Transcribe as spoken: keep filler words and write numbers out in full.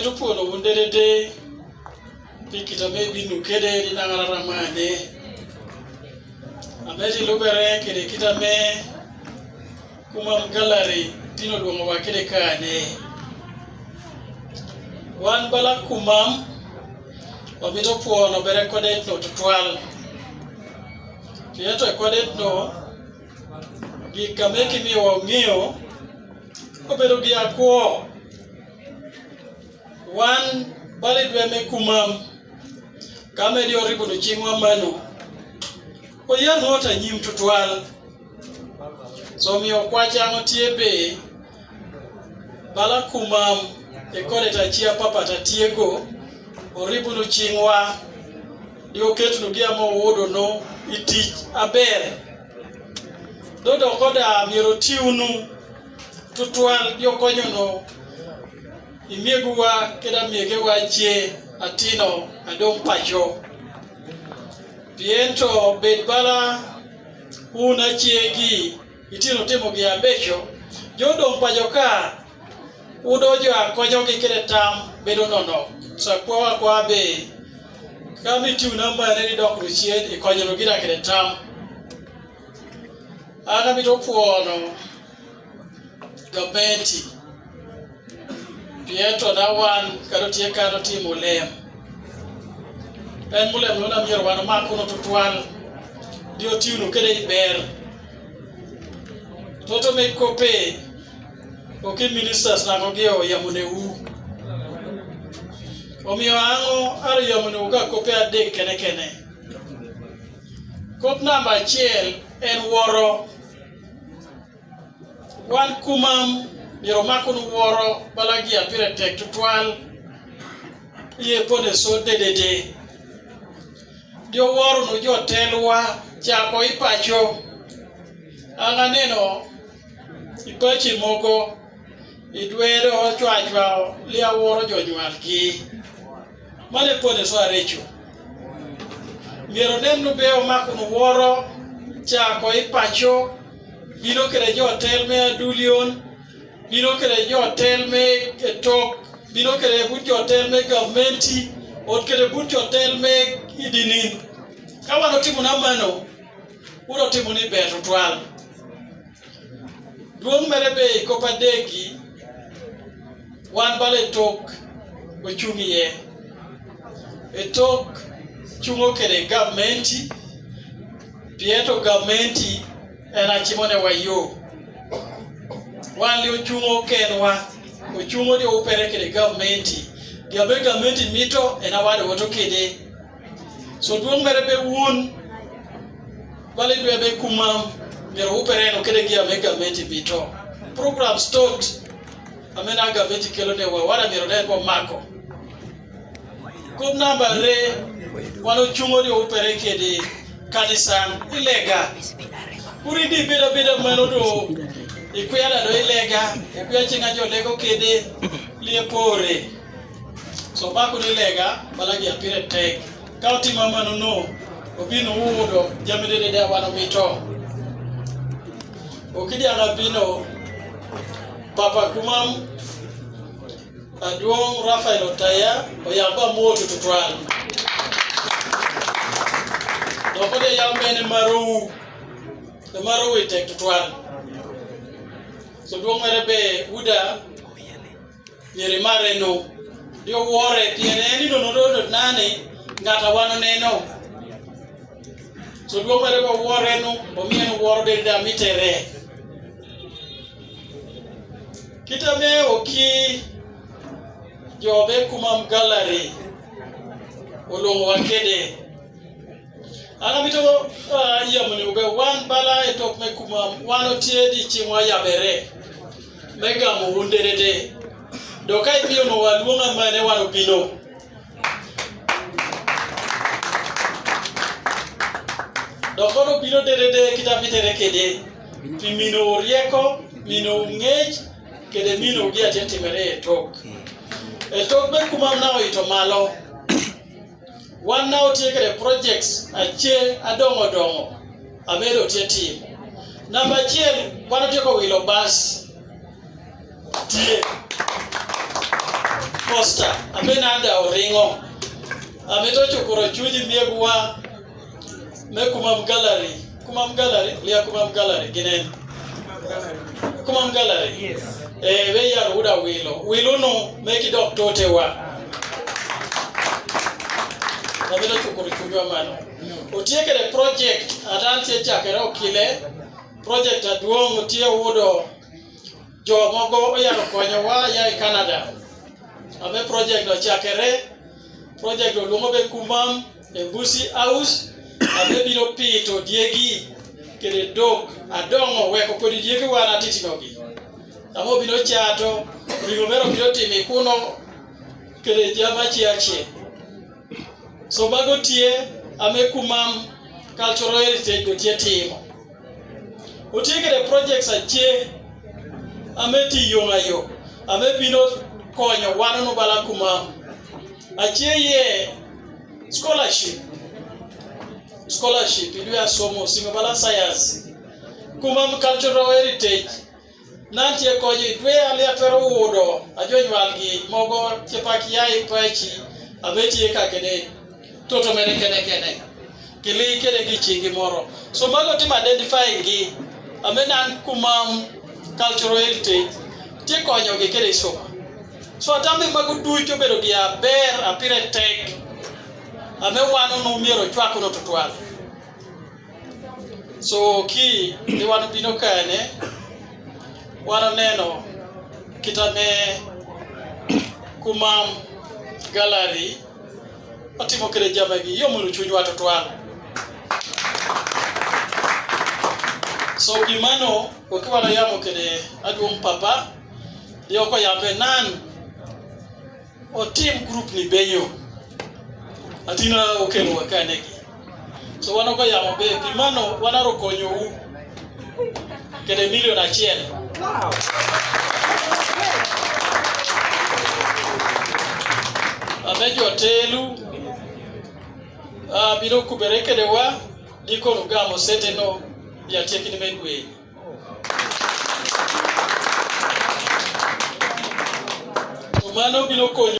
Tupwono wun dedede, pi kite me binu kede di nangara ramane. Ame di lubere kede kite me Kumam Gallery, tino duong' wa kede kane. Wan bala Kumam, wa mito pwono bere kodet no tutwal. Kieto kodet no, gi kame kimi wa ng'iyo, obedo gi akwo. Wan bala idwe me Kumam, kame di oribu no chingwa mano. Oyar no ta nyim tutwal. So miyo kwacha ngo tie be, bala Kumam, e kode ta chia papa ta tiego, oribu no chingwa, di oket no gi amo wodo no, itich aber. Dodo koda miro tiunu, tutwal di okonyo no, imieguwa keda miegewa chie atino adong' pacho. Piento bed bala un achie gi itino timo gi abecho, jodong' pacho ka udo jo akonyo gi kede tam bedo nono. Sa kwawa kwa be, kami tiuna mane ni dok ruchien ikonyo no gira kede tam. Ana mito pwono gavumenti. Piento na wan kado tie kado timo lem. En mulem no na mier wan ma kuno tutwal. Dio tiunu kede iber. Toto me kope. Oki ministers na ko gio yamune u. Omiyo ang'o ar yamune u ka kope adek kene kene. Kop namba achiel en woro. Wan Kumam, miro makun woro, bala gi apire tek tutwal. Iye pone so dedede. Dio woro no jo telwa, chako ipacho. Ang'aneno, ipachi mogo, idwedo, ochwachwa, lia woro jo nywalgi. Mane pone so arecho. Miero nen nu be omakun woro, chako ipacho, bino kede jo tel me adulion, bino kede jo tel me etok, bino kede but jo tel me gavumenti, ot kede but jo tel me idinin. Ka wan otimo na mano, uro timo ni ber tutwal. Duong' mere be i kop adegi, wan bala etok ochung' iye. Etok chung'o kede gavumenti, pieto gavumenti en achimone wa yo. Wan li ochung'o kenwa, ochung'o di opere kede gavumenti. Gi abe gavumenti mito en awade woto kede. So duong' mere be wun, bala idwe be Kumam, miro upere no kede gi ame gavumenti bito. Program stot, ame na gavumenti kelo ne wa, wada miro ne bo mako. Kop namba re, wan ochung'o di upere kede kanisa ilega. Kuri di beda beda mano do, ikwela do ilega, ikwela chinga jo lego kede, lie pore. So bako ni lega, bala gi apire tek. Ka otimo mano no, obino udo, jamide de de wano mito. Okidi ana bino, Papa Kumam, aduong' Raphael Otaya, oyamba moto tutwal. Doko de yambe ne maru, ne maru itek tutwal. So duong' mere be uda, Nyiri mare no. Dio wore, pien en ni no no do nane, ngata wano neno. So duong' mere bo wore no, omiyo en woro de da mitere. Kite me oki jo be Kumam Gallery, olong'o wa kede. An amito, ah, yamoni ube wan bala etok me Kumam, wan otie di chingwa yabere. Me gamo wun dedede. Doka ibiro no waluonga mane wan obino. Doko no biro dedede kite mitere kede. Pi mino rieko, mino ng'ech, kede mino gi atie timere etok. Etok me Kumam na oito malo. Wan na otie kede projects ache adongo dongo. Amedo tie tim. Namba achiel, wan otie ko wilo bas. Tie. Costa, a me nanda oringo. A me to chukuro chuji miegwa. Me Kumam Gallery. Kumam Gallery, lia Kumam Gallery, ginen. Kumam Gallery. Yes. Eh, we yar wuda wilo. Wilo no, me ki dok tote wa. A me to chukuro chuji wa mano. Otie kede project, atan tie chakere okile. Project aduong' otie wudo. Jo mogo oyalo konyowa ya i Canada. A me project no chakere, project no luongo be Kumam Embusi House, a me biro pito diegi, kede dok, adongo weko kodi diegi wan atitinogi. A mo biro chato, ringo mero biro timi kuno, kede jama chiache. So mago tie, a me Kumam Cultural Heritage go tie timo. Otie kede projects ache, a me ti yo nga yo, a me bino konyo wan no bala Kumam. Ache ye scholarship. Scholarship, idwe asomo, singo bala science. Kumam Cultural Heritage. Nan tie konyo idwe ali atwero wudo, ajo nywalgi, mogo, chepak ya ipachi, a me tie ka kede. Toto mene kene kene. Kili kede gi chingi moro. So mago timo identifying gi. A me nan Kumam Cultural Heritage. Ti konyogi kede isomo. So atami mago duto bedo gi aber, apire tek. A me wan no miero chwak no tutwal. So ki, ni wan bino kane, wan neno, kita me Kumam Gallery, otimo kede jama gi, yo muru chunywa tutwal. So pi mano, wakiwa na yamo kede aduong' papa, yo ko yambe nan, otim group ni benyo. Atina okelo wa kane gi. So wan ogo yamo be, pi mano, wan aro konyou. Kede milion achiel. Wow. A me jo telu, a, biro kubere kede wa, dikon ugamo sete no, ya tiekini me dwe. To mano biro konyo.